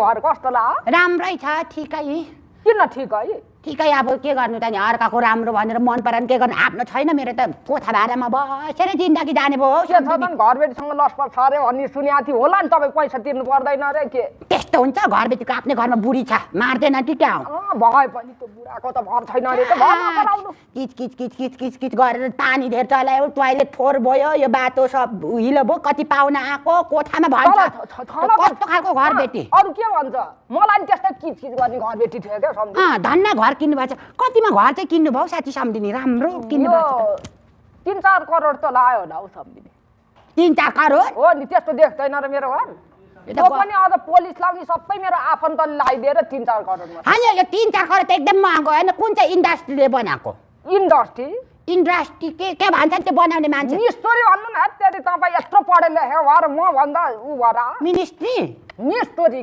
घर कस्तो ला राम्रै छ ठिकै किन ठिकै ठिकै अब के गर्नु त नि अर्काको राम्रो भनेर मन पराउने के गर्नु आफ्नो छैन मेरो त कोठा भाडामा बसेर जिन्दगी जाने भयो के छ त घरबेटीसँग लसपस छरे भन्ने सुनेको थियो होला नि तपाईँ पैसा तिर्नु पर्दैन रे के त्यस्तो हुन्छ घरबेटीको आफ्नै घरमा बुढी छ मार्दैन कि क्या भए पनि त्यो बुढाको त भर छैन रे त घरमा गराउनु किच किच किच किच किच किच गरेर पानी धेर चलायो टोयलेट फोहोर भयो यो बाटो सब हिलो भयो कति पाहुना आएको कोठामा भन्छ कस्तो खालको घरबेटी अरू के भन्छ मलाई नि त्यस्तै किच किच गर्ने घरबेटी थियो क्या सम्झि धन्न घर किन्नु भएको छ कतिमा घर चाहिँ किन्नु भयो साथी सम्झिने राम्रो किन्नु भएको छ 3-4 करोड त लाग्यो होला हौ सम्झिने 3-4 करोड हो नि त्यस्तो देख्दैन र मेरो घर त्यो पनि अझ पोलिस लाउने सबै मेरो आफन्तले लगाइदिएर 3-4 करोडमा होइन यो 3-4 करोड त एकदम महँगो होइन कुन चाहिँ इन्डस्ट्रीले बनाएको इन्डस्ट्री के भन्छ त्यो बनाउने मान्छे मिस्त्री भन्नु न त्यति तपाईँ यत्रो पढे लेखेको भएर म भन्दा उ भएर मिनिस्ट्री मिस्त्री